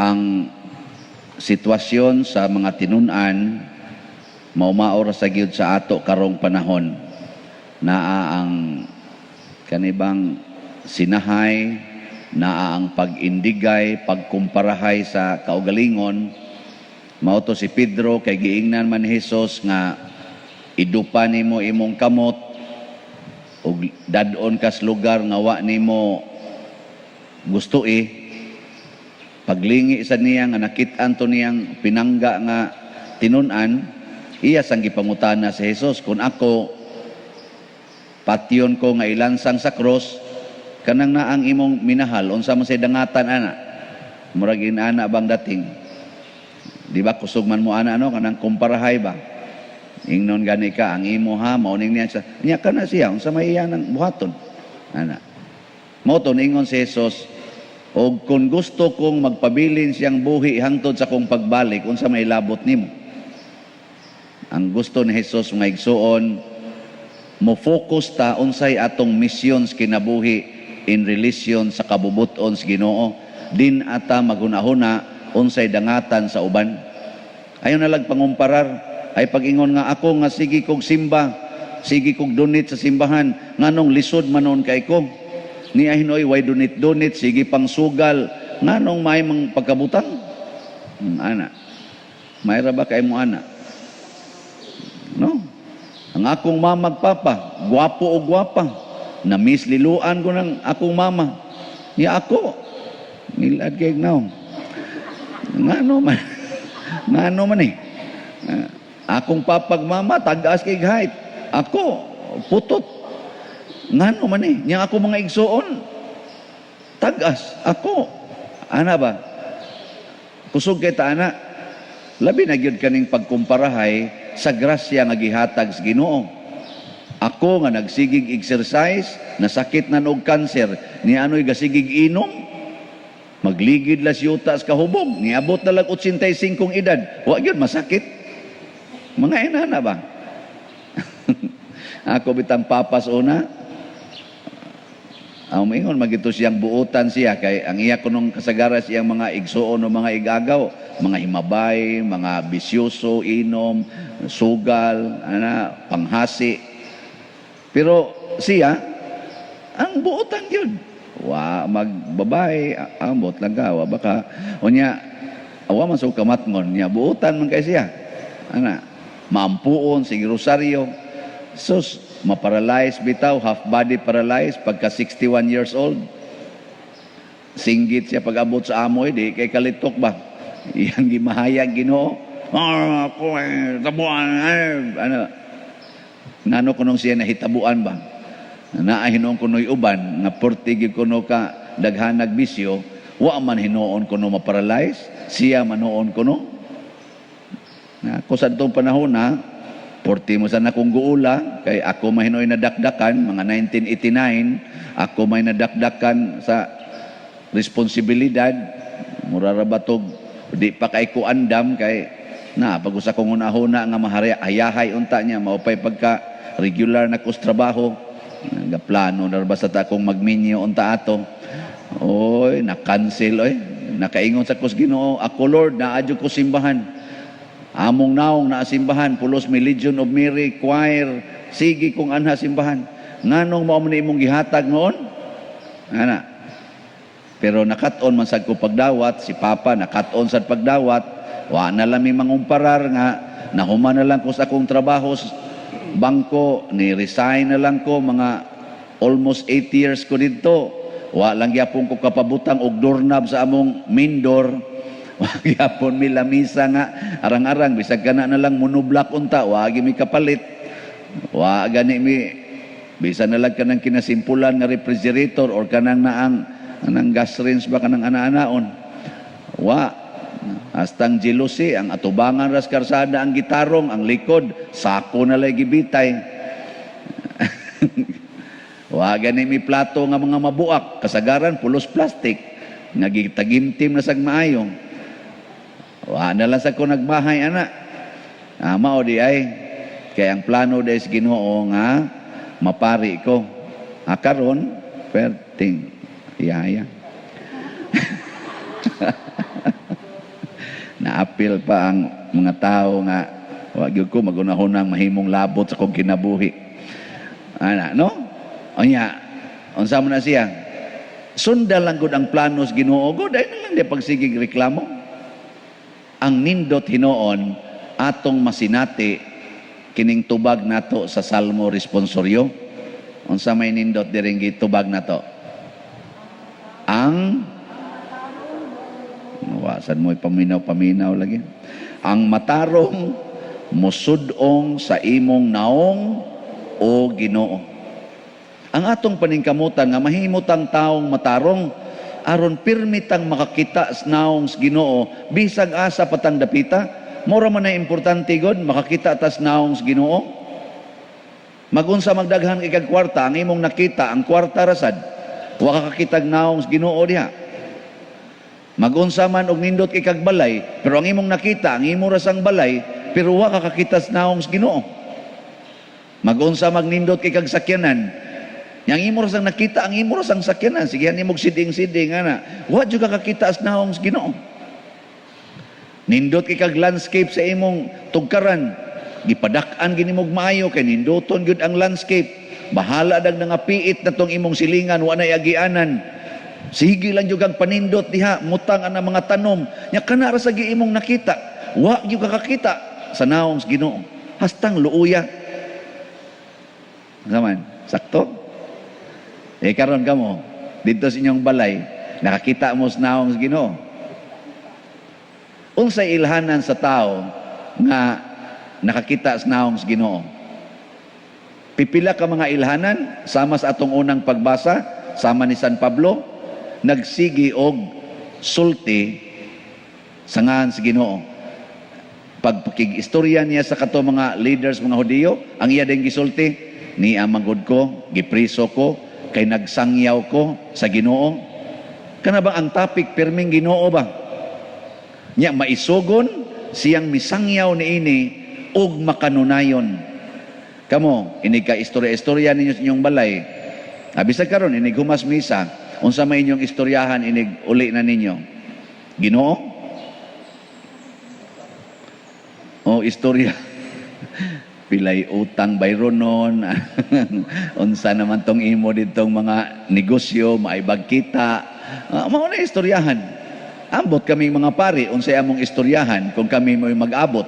Ang sitwasyon sa mga tinun-an maumao ra sa gyud sa ato karong panahon. Naa ang kanibang sinahay, naa ang pag-indigay, pagkumparahay sa kaugalingon. Mao to si Pedro kay giingnan man ni Jesus nga idupa nimo imong kamot ug dad-on kas lugar nga wa nimo gusto eh. Paglingi sa niya nga nakit-an to niyang pinangga nga tinun-an, iya sang gipangutana si Jesus, "Kung ako patyon ko nga ilansang sa cross, kanang naang imong minahal, unsa man say dangatan ana?" Murag inana bang dating, di ba? Kusog man mo ana, no? Kanang kumparahay ba? Ingnon gani ka ang imo ha, mao ning niya sa niya kana siya, unsa may iya nang buhaton ana? Mao to ningon si Jesus, "Og kung gusto kong magpabilin siyang buhi hangtod sa kong pagbalik, unsa may labot nimo?" Ang gusto ni Jesus, mga igsuon, mo focus ta unsay atong misyon sa kinabuhi in relation sa kabubuton sa Ginoo, din ata maghunahuna unsay dangatan sa uban. Ayo na lang pangumparar. Ay pag-ingon nga ako nga sige kog simba, sige kog donate sa simbahan, nganong lisod man kay ko? Ni hinoy way donate donate, sige pang sugal, nganong may mang pagkabutang? Ana. May ra ba kay mo ana? No. Ang akong mama ug papa, gwapo o gwapa. Na-miss liluan ko ng akong mama. Ni ako, ngilad kay now. Ngano man? Ngano man eh? Ah, akong papag mama, tag-as kay height. Ako, putot. Ngano man eh? Nya ako mga igsuon, tag-as. Ako, ana ba? Kusog kay ta ana. Labi na gyud kaning pagkumparahay sa grasya nga gihatag sa Ginoo. Ako nga nagsigig exercise, nasakit na og cancer, ni ano'y gasigig inom, magligid las yuta sa kahubog, niabot na lang 85 edad, wa gyud masakit. Mga inana ba? Ako bitang papas una, ang moingon magito siyang buutan siya kay ang iya kunong kasagaran siyang mga igsuon o mga igagaw, mga himabay, mga bisyoso, inom, sugal, ana, panghasi. Pero siya, ang buutan yun. Wa magbabay, ambot lang ka, wa baka. Unya, awa man sa kamatngon niya, buutan man kay siya. Ana, maampuon, sige rosaryo. Sus, maparalyze bitaw, half body paralyzed pagka 61 years old. Singgit siya pag-abot sa amoy, di kay kalitok ba? Iyang gimahayag Ginoo. "Ah, ako eh, tabuan, eh." Ano, ngano kunong siya nahitabuan ba? Naa hinuon kuno'y uban, nga porti gyud kuno ka daghanag bisyo, wa man hinuon kuno maparalyze, siya manuon kuno. Na, ako sa itong panahon na, porti mo sa nakong guula, kay ako mahinoy nadakdakan, mga 1989, ako may nadakdakan sa responsibilidad, mura ra batog, di pa kay ko andam, kay na, pag usa kong hunahuna nga mahayahay unta niya, maupay pagka regular na kus trabaho, nagaplano na ba sa ta akong magminyo unta ato. Oy, na-cancel oy. Nakaingon sa kus Ginoo, "Ako Lord, naadyo ko simbahan. Among naong naa simbahan, pulos mi Legion of Mary choir, sige kong anha simbahan. Nganong mao man imong gihatag noon?" Ana. Pero nakat-on man sad ko pagdawat, si Papa nakat-on sad pagdawat, wa na lang mi mangumparar nga nahuman na lang ko sa akong trabaho sa bangko, ni resign na lang ko mga almost 8 years ko didto. Wa lang gyapon ko kapabutang og doorknob sa among main door. Wa gyapon mi lamisa nga arang-arang, bisag kana na lang monoblock unta, wa gi mi kapalit. Wa gani mi bisan na lang kanang kinasimpulan nga refrigerator or kanang naang anang gas range ba, kanang ana-anaon. Wa hastang jealousy ang atubangan ras karsada, ang gitarong ang likod sako na lay gibitay. Wa gani mi plato nga mga mabuak, kasagaran pulos plastic nga gitagimtim na sag maayo. Wa na lang sa ko nagbahay ana. Ah, mao di ay kay ang plano di sa Ginoo nga mapari ko. Ah, karon perting yaya. Naapil pa ang mga tao nga wa gyud ko magunahunang mahimong labot sa akong kinabuhi. Ana, no? Unya, unsa man na siya? Sunda lang gud ang plano sa Ginoo gud, ay na lang di pagsigig reklamo. Ang nindot hinuon atong masinati kining tubag nato sa Salmo responsoryo. Unsa may nindot diring gitubag nato? Ang Wasan mo paminaw-paminaw lagi. Ang matarong musudong sa imong naong, o Ginoo. Ang atong paningkamutan nga mahimutang taong matarong aron pirmitang makakita sa naong sa Ginoo bisag asa patang dapita. Mora man na importante god makakita tas naong sa Ginoo. Magunsa magdaghan ikag kwarta, ang imong nakita ang kwarta rasad, wa ka kakitag naong sa Ginoo diha. Magunsa man og nindot ikag balay, pero ang imong nakita ang imo rasang balay, pero wa ka kakita sa naong sa Ginoo. Magunsa magnindot kay kag sakyanan, yang imo rasang nakita ang imo rasang sakyanan, sige nimo siding-siding ana, wa jud ka kakita sa naong sa Ginoo. Nindot kay kag landscape sa imong tugkaran, gipadak-an gini mo maayo kay nindoton gyud ang landscape. Bahala dag nga piit na tong imong silingan, wa na agianan. Sige lang jud kag panindot diha, mutang ana mga tanom. Nya kana ra sa imong nakita, wa gyud ka kakita sa naong sa Ginoo. Hastang luuya. Zaman, sakto? Eh karon kamo, dito sa inyong balay, nakakita mo sa naong sa Ginoo. Unsay ilhanan sa tao nga nakakita sa naong sa Ginoo? Pipila ka mga ilhanan sama sa atong unang pagbasa, sama ni San Pablo, nagsigi og sulti sa ngalan sa Ginoo. Pagpakig-istorya niya sa kato mga leaders, mga Hudiyo, ang iya din gisulti, ni amang ko, gipriso ko, kay nagsangyaw ko sa Ginoo. Kana ba ang topic pirming Ginoo ba? Nya maisugon siyang misangyaw niini ug makanunayon. Kamo, inig ka istorya-istorya ninyo sa inyong balay. Bisag karon inig humas misa, unsa may inyong istoryahan inig uli na ninyo? Ginoo? O istorya? Pilay utang bayron nun. Unsa naman tong imo ditong mga negosyo, maibag kita. Mao na istoryahan. Ambot kami mga pari, unsay among istoryahan kung kami mo'y mag-abot.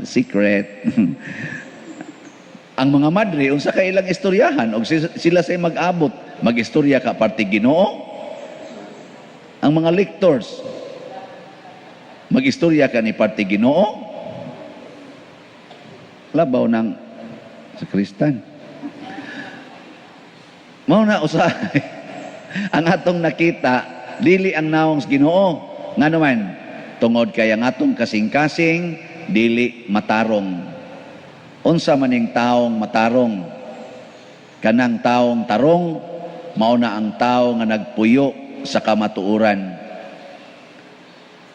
Secret. Ang mga madre, unsa kay ilang istoryahan og sila say mag-abot, mag-istorya ka parte Ginoo. Ang mga lectors, mag-istorya ka ni parte Ginoo. Labaw ng sakristan. Mao na usahay ang atong nakita, dili ang naong sa Ginoo. Ngano man, tungod kay ang atong kasing-kasing dili matarong. Unsa maning taong matarong? Kanang taong tarong mao na ang tao nga nagpuyo sa kamatuoran.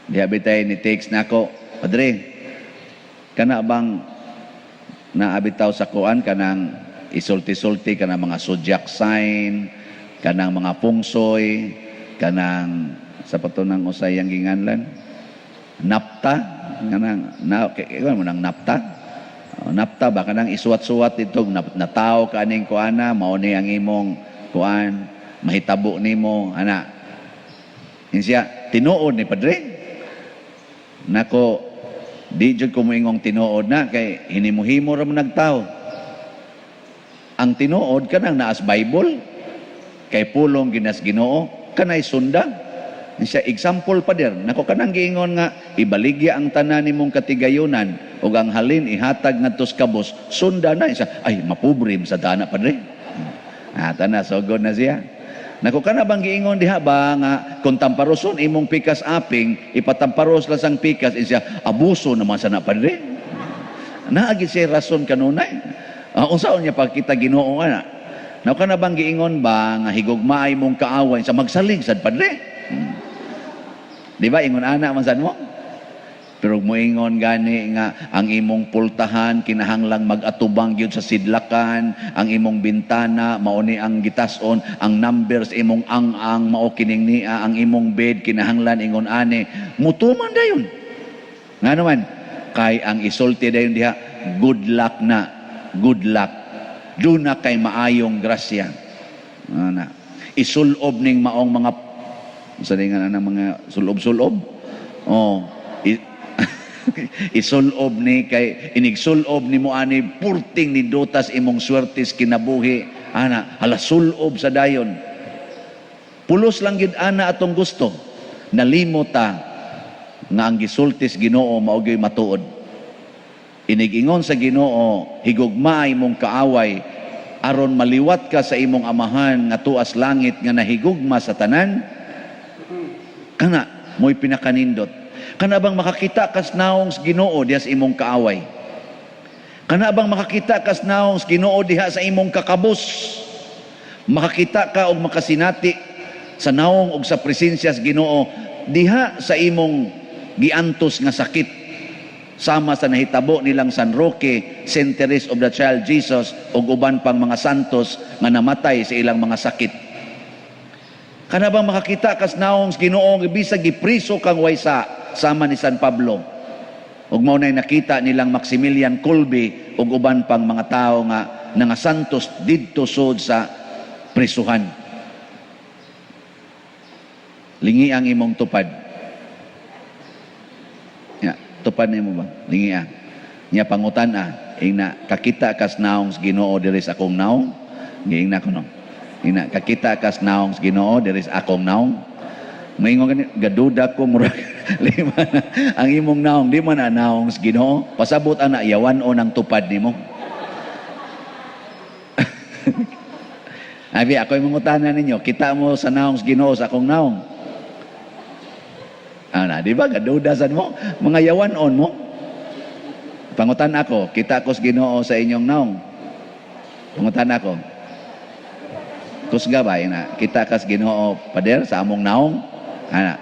Diha bitay ni text nako, "Padre, kana bang naabitaw sa kuan, kanang isulti-sulti kanang mga zodiac sign, kanang mga pungsoy, kanang sa patunang usay ang ginganlan napta, kanang na kay mo nang napta? Oh, napta ba, kanang isuwat-suwat dito na, natawo ka aning kuana, mao ni ang imong kuan, mahitabo nimo ana." Siya, "Tinuod ni, Padre?" Nako, di jud ko moingong tinuod na kay hinimuhimo ra man nagtao. Ang tinuod kanang naas Bible kay pulong ginas Ginoo, kanay sunda. Siya, "Example, Pader." Nako, kanang giingon nga ibaligya ang tanan nimong katigayunan ug ang halin ihatag ngadto sa kabos, sunda na. Siya, "Ay, mapobre sa dana, Padre." Ah, tana sugod na siya. Nako, kana bang giingon diha ba nga kung tamparoson imong pikas aping, ipatamparos lang sang pikas? Siya, "Abuso naman sana, Padre." Naagi siya rason kanunay. Unsaon niya pagkita Ginoo ana? Nako, kana bang giingon ba nga higugmaay mong kaaway sa magsalig sad, Padre? Di ba ingon ana man sad mo? Pero moingon gani nga ang imong pultahan kinahanglang mag-atubang gyud sa sidlakan, ang imong bintana mao ni ang gitas-on, ang numbers imong ang-ang mao kining nia, ang imong bed kinahanglan ingon ani, mutuman dayon. Nga naman, kay ang isulti dayon diha, good luck na, good luck. Duna kay maayong grasya. Ana. Isulob ning maong mga sa nga ang mga sulob-sulob. Oh, isulob ni kay inigsulob ni mo ani purting nindutas imong swertes kinabuhi ana, hala, sulob sa dayon. Pulos lang gid ana atong gusto. Nalimot ta nga ang gisultis Ginoo mao gyud matuod. Inigingon sa Ginoo, higugmaa imong kaaway aron maliwat ka sa imong Amahan nga tuas langit nga nahigugma sa tanan. Kana mo'y pinakanindot. Kana bang makakita kas naong sa Ginoo diha sa imong kaaway? Kana bang makakita kas naong sa Ginoo diha sa imong kakabos? Makakita ka og makasinati sa naong og sa presensya sa Ginoo diha sa imong giantos nga sakit, sama sa nahitabo nilang San Roque, Saint Therese of the Child Jesus ug uban pang mga santos nga namatay sa ilang mga sakit. Kana bang makakita kas naong sa Ginoo bisag gipriso kang waysa, sama ni San Pablo? Ug mao nay nakita nilang Maximilian Kolbe ug uban pang mga tawo nga nangasantos didto sud sa prisuhan. Lingi ang imong tupad. Ya, tupad nimo ba? Lingi ah. Nya pangutan ah, ingna, kakita kas naong sa Ginoo diri sa akong naong? Giingna ko no. Ingna, kakita kas naong sa Ginoo diri sa akong naong? Moingon gani, gaduda ko, murag lima na ang imong naong, di man na naong sa Ginoo. Pasabot ana, yawan-on ang tupad nimo. Abi, ako yung mangutana ninyo, kita mo sa naong sa Ginoo sa akong naong? Ana, di ba? Gaduda sad mo, mga yawan-on mo. Pangutan ako, kita ko sa Ginoo sa inyong naong? Pangutan ako. Kusga ba, ina? Kita kas Ginoo, pader, sa among naong? Ana.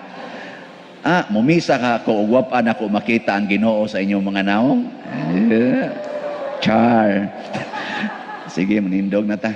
Ah, mumisa ka ako, ug wa ako makita ang Ginoo sa inyong mga naong? Eh, char. Sige, manindog na ta.